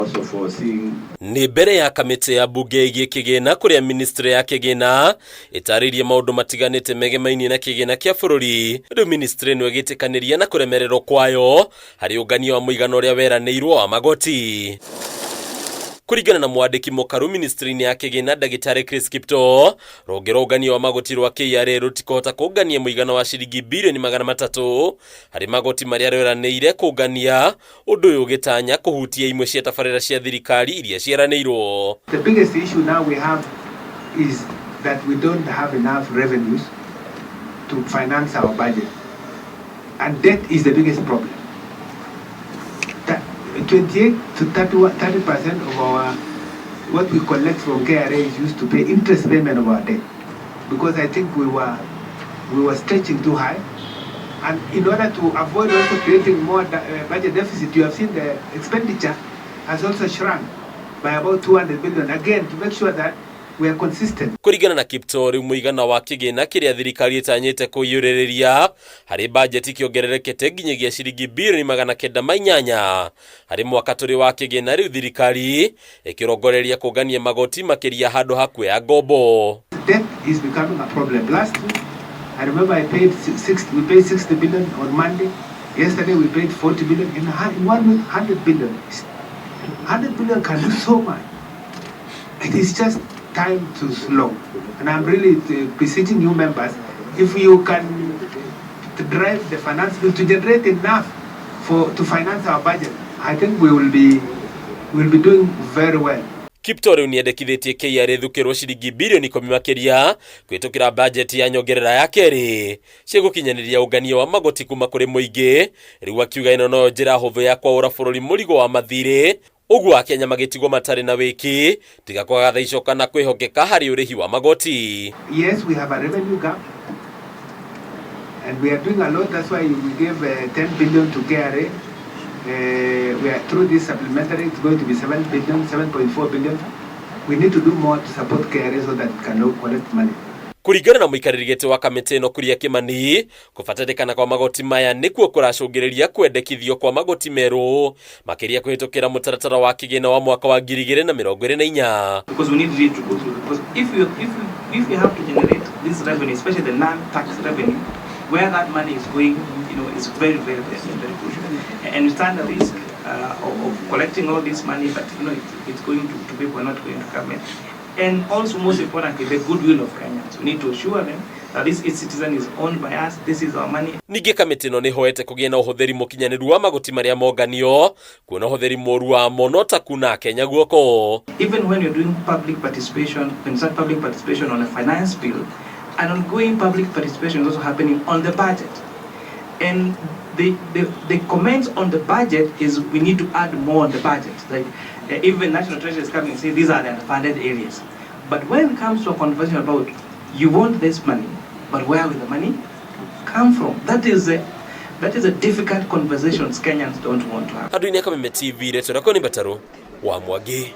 Also foreseeing Nĩ mbere ya kamĩtĩ ya mbunge ĩgiĩ kĩgĩna kũrĩa ministry ya kĩgĩna ĩtarĩirie maũndũ matiganĩte megemainie na kĩgĩna kĩa bũrũri. Rĩu ministry ĩno ĩgĩtĩkanĩria na kũremererwo kwayo harĩ ũngania wa mũigana ũrĩa weranĩirwo wa magoti. Kũringana na mwandĩki mũkaru ministry-inĩ ya kĩgĩna ndagĩtarĩ Chris Kiptoo, rũhonge rwa ũngania wa magoti rwa KRA rũtikũhota kũngania mũigana wa ciringi birioni 300 harĩ magoti marĩa rweranĩire kũngania, ũndũ ũyũ ũgĩtanya kũhutia imwe cia tabarĩra cia thirikari iria ciĩranĩirwo. The biggest issue now we have is that we don't have enough revenues to finance our budget. And debt is the biggest problem. 28 to 31, 30% of our what we collect from KRA is used to pay interest payment of our debt. Because I think we were stretching too high. And in order to avoid also creating more budget deficit, you have seen the expenditure has also shrunk by about 200 billion. Again, to make sure that we are consistent. Kũringana na Kiptoo, rĩu mũigana wa kĩgĩna kĩrĩa thirikari ĩtanyĩte kũiyũrĩrĩria harĩ bajeti kĩongererekete nginyagia ciringi 908 birioni harĩ mwaka tũrĩ wa kĩgĩna. Rĩu thirikari ĩkĩrongoreria kũngania magoti makĩria handũ ha kuoya ngombo. Debt is becoming a problem. Last week, I remember I paid six, we paid 60 billion on Monday. Yesterday we paid 40 billion. In one week, 100 billion. 100 billion can do so much. It is just time to slow. And I'm really beseeching you members, if you can to drive the finance bill to generate enough for to finance our budget, I think we will be doing very well. Kiptoo rĩu nĩendekithĩtie KRA ĩthukĩrwo ciringi 10 birioni makĩria kũhĩtũkĩra bajeti ya nyongerera ya kerĩ ciĩgũkinyanĩria ũngania wa magoti kuma kũrĩ mũingĩ. Rĩu akiuga ĩno noyo njĩra hũthũ ya kwaũra bũrũri mũrigo wa mathirĩ, ũguo akenya magĩtigwo matarĩ na wĩki tiga kwaga thaico kana kwĩhokeka harĩ ũrĩhi wa magoti. Yes, we have a revenue gap, and we are doing a lot. That's why we gave 10 billion to KRA. We are through this supplementary, it's going to be 7 billion, 7.4 billion. We need to do more to support KRA so that it can collect money. Kũringana na mũikarĩri gĩtĩ wa kamĩtĩ ĩno Kuria Kimani, kũbatarĩkana kwa magoti maya nĩkuo kũracũngĩrĩria kwendekithio kwa magoti merũ makĩria kũhĩtũkĩra mũtaratara wa kĩgĩna wa mwaka wa 2024. Because we need really to go through, because if we have to generate this revenue, especially the non-tax revenue, where that money is going is very, very, very, very crucial. And we stand a risk of collecting all this money, but it's going to people, not going to government. And also, most importantly, the goodwill of Kenyans. We need to assure them that this e-citizen is owned by us, this is our money. Ningĩ kamĩtĩ ĩno nĩ ĩhoete kũgĩe na ũhũthĩri mũkinyanĩru wa magoti marĩa monganio, kuona ũhũthĩri mũru wamo no ta kuna Kenya guoko. Even when you're doing public participation, when you start public participation on a finance bill, an ongoing public participation is also happening on the budget. And the comments on the budget is we need to add more on the budget. Like even National Treasury is coming and say these are the unfunded areas. But when it comes to a conversation about you want this money, but where will the money come from? That is a difficult conversation Kenyans don't want to have. Handũ-inĩ Kameme TV, rĩtwa rĩakwa nĩ Mbatarũ wa Mwangi.